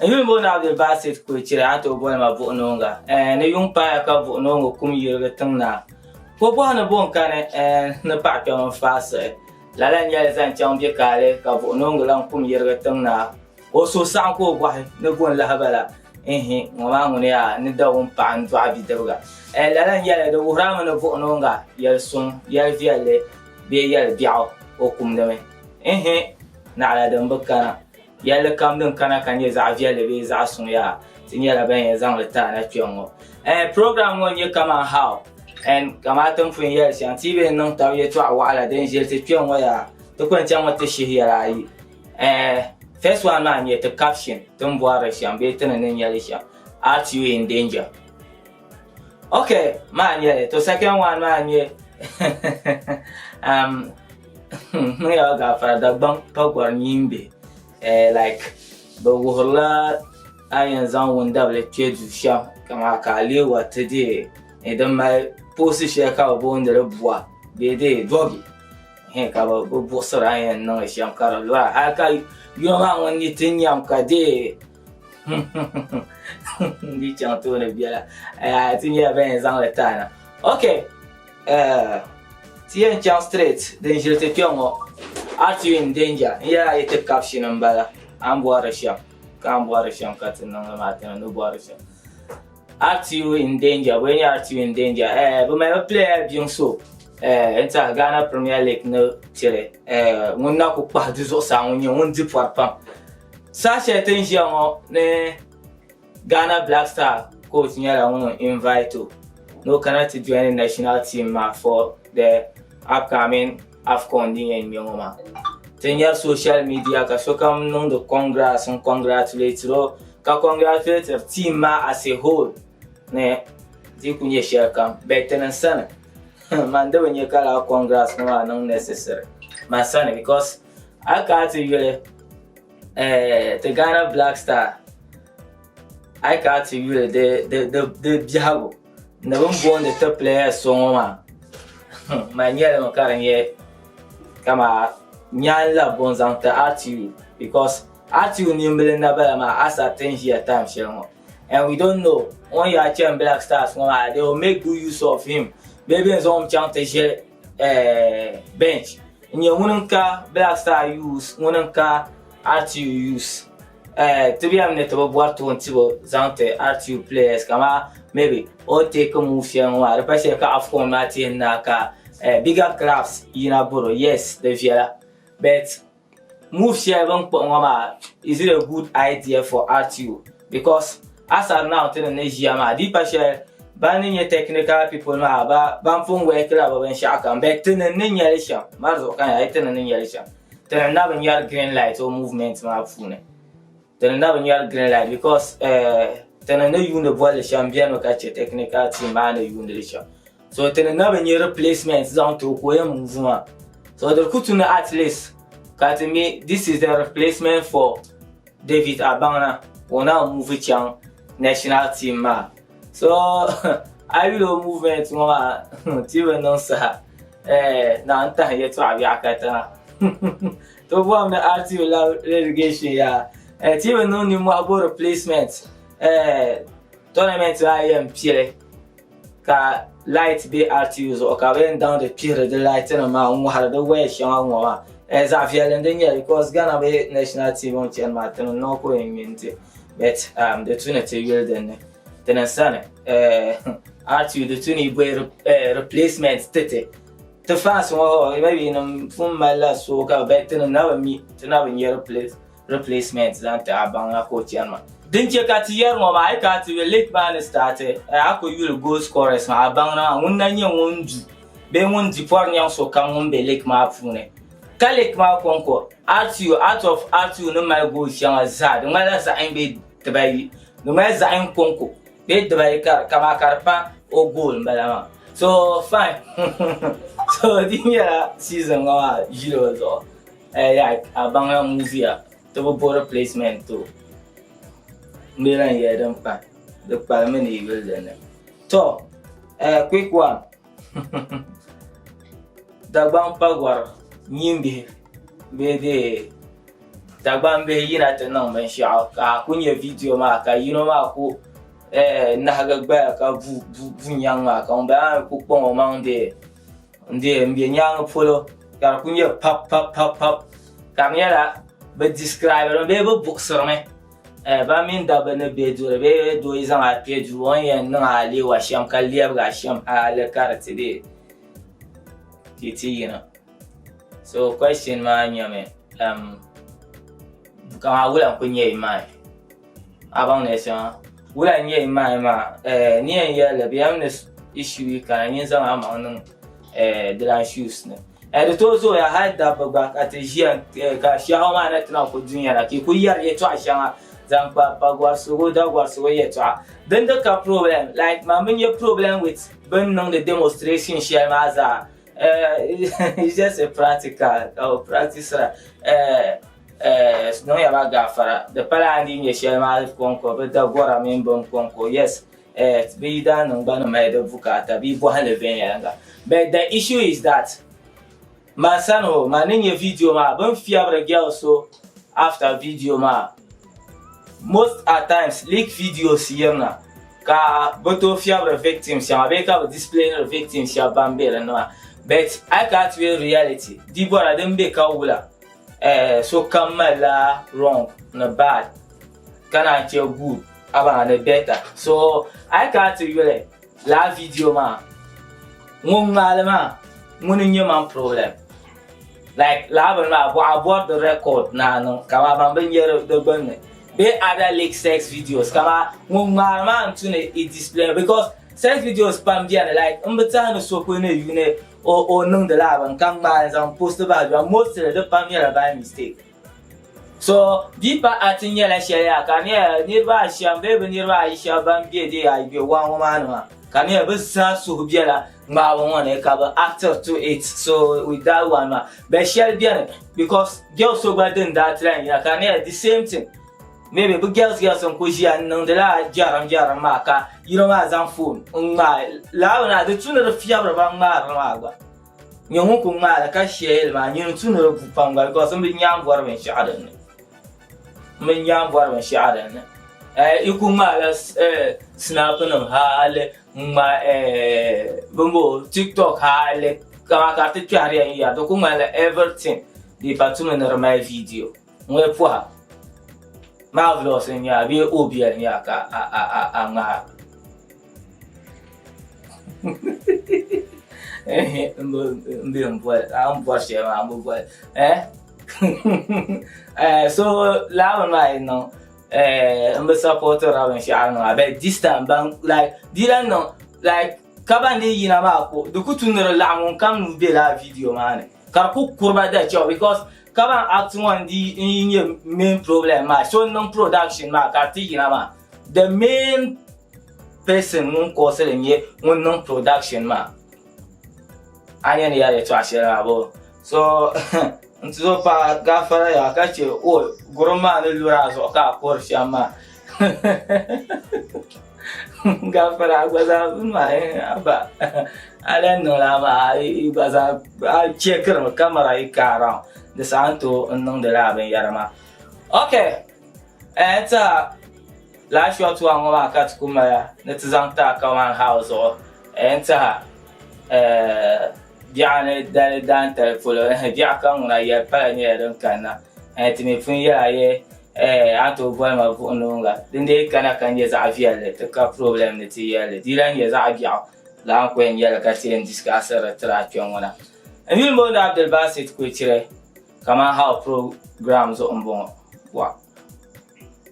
N yuli booni Abdulbasit Kulichiri, a ni tooi boli ma Buɣinooŋga. Ɛɛh, ni yuŋ paaya ka Buɣinooŋga kum yirigi tiŋ naa. Ka o bɔhi ni bo n-kani, ɛɛh, ni paɣ kpɛm n-faai siɣi. Lala n-nyɛ li zaŋ chaŋ bɛ kaali ka Buɣinooŋga lan kum yirigi tiŋ naa. Ka o suhu saɣim ka o bɔhi ni bo n-lahi bala, Ihi, ŋɔ maa ŋuni yaa ni da wumpaɣa n-dɔɣi bidibiga. Ɛɛh, lala n-nyɛ li, di wuhiri a mi ni Buɣinooŋga yɛl suŋ, yɛl viɛlli bee yɛl biɛɣu o kumdimi. Ihi, naɣila din bi kana. Yɛlli kam din kana ka nyɛ zaɣ viɛlli bee zaɣ suŋ yaa, ti nyɛla ban yɛn zaŋ li ti a na kpɛŋ ŋɔ. Eh, program ŋɔ n-nyɛ kaman how and kamaa ti ni pun yɛli shɛm, ti yi bi yɛn niŋ tab yɛtɔɣ waɣila din ʒili ti kpɛŋ ŋɔ yaa, ti ku yɛn chaŋmi ti shihi yɛla ayi. Eh, first one maa n-nyɛ ti caption ti ni bɔri li shɛm bee ti ni ni nya li shɛm, Art you in danger? Ok, maa n-nyɛ li. To second one maa n-nyɛ um, niŋya gaafara Dagbaŋ pagɔri nyimbihi eh, like bɛ wuhirila a yɛn zaŋ wundabili kpe duu shɛm kaman ka a leei wa ti deei eh, din mali poosi shɛli ka bɛ booni li bua bee deei dɔgi eh, ka bɛ buɣisiri a yɛn niŋ li shɛm ka di lɔra hali ka yino maa ŋun ni ti nyam ka deei di chaŋ tooni biɛla eh, ti nyɛla ban yɛn zaŋ li ti a na ok eh, ti yɛn chaŋ straight din ʒili ti kpɛ ŋɔ are you in danger n yɛla yi ti caption n bala a ni bɔri shɛm ka a ni bɔri shɛm ka ti niŋli maa ti ni bɔri shɛm are you in danger bɔ nyɛ are you in danger eh, bi mali bi player biŋ so eh, n tiɛha Ghana Premier League ni tiri eh, ŋun na ku kpahi di zuɣusaa ŋun nyɛ ŋun di pɔri pam Saha shɛli ti ni ʒiya ŋɔ ni Ghana Black Star coach nyɛla ŋun invite o ni o kana ti join national team maa for the upcoming AFCON din yɛn ŋmɛ ŋɔ maa. Ti nyari social media ka sokam niŋdi congrats n congratulate o ka congratulate team maa as a whole ni di ku nyɛ shɛli kam but ti ni sani man di bi nyɛ ka lala congrats ŋɔ maa niŋ necessary man sani because a ka ti yuli Eh, ti Ghana Black Star a yi kana ti yuli di di di di biɛhigu ni bɛ ni booni ti players so ŋɔ maa man nyɛli mi ka di nyɛ kaman nyaan labbu n-zaŋ ti RTU because RTU nimbili n-na bala maa as at ti ni ʒiya time shɛli ŋɔ and we don't know o ni yaa chani Black Stars ŋɔ maa they will make good use of him bee bɛ ni zaŋ o mi chaŋ ti ʒili eh, bench n-nyɛ ŋuni n-ka Black Star use ŋuni n-ka RTU use eh, ti bɛmi ni ti bi bɔri toon tibo zaŋ ti RTU players kaman maybe o ni take move shɛli ŋɔ maa di pa shɛli ka AFCON maa ti yɛn naai ka eh, bigger clubs yina bɔro yes di viɛla but Move shɛli bɛ ni kpuɣi ŋɔ maa is it a good idea for RTO because as at now ti ni ni ʒiya maa di pa shɛli ban ni nyɛ technical people maa ba ban pun work la bi binshɛɣu kam but ti ni ni nyɛli shɛm mari zuɣu ka nya ti ni ni nyɛli shɛm ti ni na bi nyari green light o movement maa puuni ti ni na bi nyari green light because eh, ti ni ni yuundi bolli shɛm bɛni mi ka chɛ technical team maa ni yuundi li shɛm So ti ni na bi nya replacement zaŋ ti o ka o yɛn move maa. So di ku tu ni at least ka ti mi this is the replacement for David Abangna ka o naan move chaŋ national team maa. So a yuli o movement ŋɔ maa ti bi niŋ saha eh, naan tahi yɛtɔɣa biɛɣu katiŋa. Ti bɔhim ni RTU la relegation yaa eh, ti bi niŋ nimmohi bo replacement eh, tournament maa yɛn pili. Ka light be RTU zuɣu ka bɛ yɛn daŋdi kpihiri di light nim maa n ŋɔhiri di waya shɛŋa ŋɔ maa eh, zaɣ viɛlli n di nyɛli because Ghana bee national team ŋɔ chani maa ti ni niŋ ka o yɛn ŋme nti but um, di tu ni ti yuli din ni ti ni sani eh, RTU di tu ni yi bɔyi eh, replacement ti ti ti fans ŋɔ maybe nim pun malila so ka but ti ni na bi mi ti na bi nya replace replacement zaŋ ti a baŋ na ka o chani maa. Din che ka ti yɛri ŋɔ maa, a yi kana ti yuli league maa ni start, a ku yuli goal scorers maa, a baŋ na maa ŋun na nyɛ ŋun du bee ŋun di pɔri nyaŋ sokam ŋun be league maa puuni. Ka league maa kɔŋko, RTU, out of RTU ni mali goal shɛŋa zaa, di ŋmanila zaɣ yini bee dibayi, di ŋmanila zaɣ yini kɔŋko bee dibayi ka kamaa ka di pa o goal m-bala maa. So fine so di nyɛla season ŋɔ maa ʒili o zuɣu. Eh, like a baŋla movie ti bi bo replacement to n bee lan yɛli din pahi di kpalimi ni yi yuli dinni to eh, quick one Dagbaŋ pagɔri nyimbihi bee dee Dagbaŋ bihi yina ti niŋ binshɛɣu ka a ku nya video maa ka yino maa ku nahigi gbaya ka bu nyaŋ maa ka ŋunbala maa mi ku kpaŋ o maŋ n-deei m-be nyaaŋa polo ka di ku nyɛ pap pap pap pap ka di nyɛla bɛ describe bee bɛ buɣisirimi Ban mini dabba ni be duri bee doo yi zaŋ a kpe duu o ni yɛn niŋ a aleewa shɛm ka lɛbigi a shɛm hali ka di ti be ka yi ti yina. So question maa nyɛmi um, kaman wula n-kuli nyɛ yi mind? A baŋ ni shɛŋa wula n-nyɛ yi mind maa eh, ni yɛn yɛli li bɛ yɛm ni issue yi kana nyin zaŋ a maŋ niŋ eh, dilan shoes ni. Di tooi zooya hali dabba gba ka ti ʒiya ka shɛhaw maa na ti na ku dunya na ka yi ku yɛri yɛtɔɣa shɛŋa zaŋ kpa pagɔrisigu dagɔrisigu yɛtɔɣa. Din di ka problem like man bi nya problem with bɛ ni niŋdi demonstration shɛli maa zaa it's just a practical ka bɛ practice-ra niŋya ba gaafara di pala a ni dii nya shɛli maa kɔŋko bɛ dagɔra mini bini kɔŋko yes Eh, bɛ yi daa niŋ gba ni mali di bukaata bɛ yi bɔhim li viɛnyɛliŋga. But the issue is that man sani o, man ni nya video maa, bɛ ni fiɛbiri girl so after video maa, most at times leak videos yirina ka bɛ tooi fiɛbiri victim shɛŋa bee ka bɛ display-iri victim shɛba ban be din ni maa. But a yi kana ti yuli reality, di bɔra din be ka wula, eh, sokam malila wrong ni bad ka naan che good. Amaa ni better. So a yi kana ti yuli lala video maa ŋun ŋmaali maa ŋuni n-nyɛ man problem. Like lala bini maa a bɔri di record ni a niŋ kaman ban bi nya di gbunni bee other leak sex videos kaman ŋun ŋmaari maa n-tu ni i display because sex videos pam beni like m bi tɛhi ni so kuli ni yuuni o niŋdi lala bini ka ŋmaai n-zaŋ post bahi doya mostly di pam nyɛla by mistake. So di pa a ti nyɛla shɛli yaa ka nyɛla niriba ashɛm bee bɛ niriba ayi shɛba ban be di yaa be waa ŋɔ maa ni maa ka nyɛla bɛ zaa suhu bela ŋmaabu ŋɔ ni ka bɛ active to it so with that one maa but shɛli beni because girl so gba din daa ti lahi yina ka nyɛla the same thing maybe bɛ girls girls n kuli ʒiya n niŋdila jɛrim jɛrim maa ka yino maa zaŋ phone n ŋmaai lala maa di tu ni di fiɛbiri ban ŋmaarili maa gba. Nyɛ ŋun ku ŋmaali ka shɛli maa nyini tu ni di bu pam gba because n bi nya n bɔri binshɛɣu din ni. M bi nya n bɔri binshɛɣu din ni. Eh, i ku ŋmaala eh, snap nim hali n ŋma eh, bimbo TikTok hali kama ka ti kpɛhiri ya n yɛri di ku ŋmanila everything di pa tumi ni di mali video. Ŋɔ pɔha marvelous n nyɛ a bee o biɛli nyɛ a ka a a a a ŋmaha. M bi n boli a ni bɔri shɛli maa n bi boli eh so lala bini maa yi niŋ n bi sapotiri binshaɣu maa but this time ban like di lahi niŋ like ka ban dii yina maa ko di ku tu ni di laɣim ŋun kam nuu be lala video maa ni ka di ku kuriba da chɛbu because ka ban act ŋɔ n di n yi nyɛ main problem maa so n niŋ production maa ka di ti yina maa the main person ŋun cause li nyɛ ŋun niŋ production maa a nyɛ ni yɛri yɛltɔɣa shɛli maa boo so n tuzo paɣa gafara yaa ka chɛ o gurim maa ni luri a zuɣu ka a kuri shɛm maa gafara a gba zaa bini maa aba a lahi niŋla maa i gba zaa a chɛkirimi kamara yi ka around di saha n tooi n niŋdi lala binyɛra maa okay n tiɛha Lala short one ŋɔ maa ka ti ku mali ni ti zaŋ ti a kaman how zuɣu n tiɛha biɛɣu ni dali daantali polo biɛɣu kam ŋuna yɛli pala nyɛla din kanna ti mi pun yɛla yi a ni tooi boli ma buɣu noonga din dee kana ka nyɛ zaɣ viɛlli ti ka problem ni ti yɛli li di lahi nyɛ zaɣ biɛɣu lala n ku yɛn yɛli ka ti yɛn discussiri tiri a kpɛ ŋɔ na. N yuli m-booni Abdulbasit Kulichiri kaman how program zuɣu m-bɔŋɔ. Wa.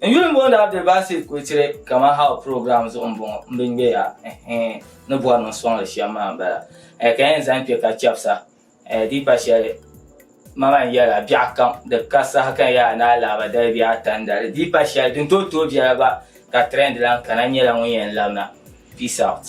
N yuli m-booni Abdulbasit Kulichiri kaman how program zuɣu m-bɔŋɔ m bi ŋme ya ɛhɛn ni bɔri ni n sɔŋ li shɛm maa m-bala eh ka yɛn zaŋ kpe ka chɛbisa eh di pa shɛli ma man yɛla biɛɣu kam di ka saha ka n yɛla ni alaaba dali bee ata n-dali di pa shɛli din tooi tooi biɛla gba ka trend lan kana n nyɛla ŋun yɛn labina. Peace out.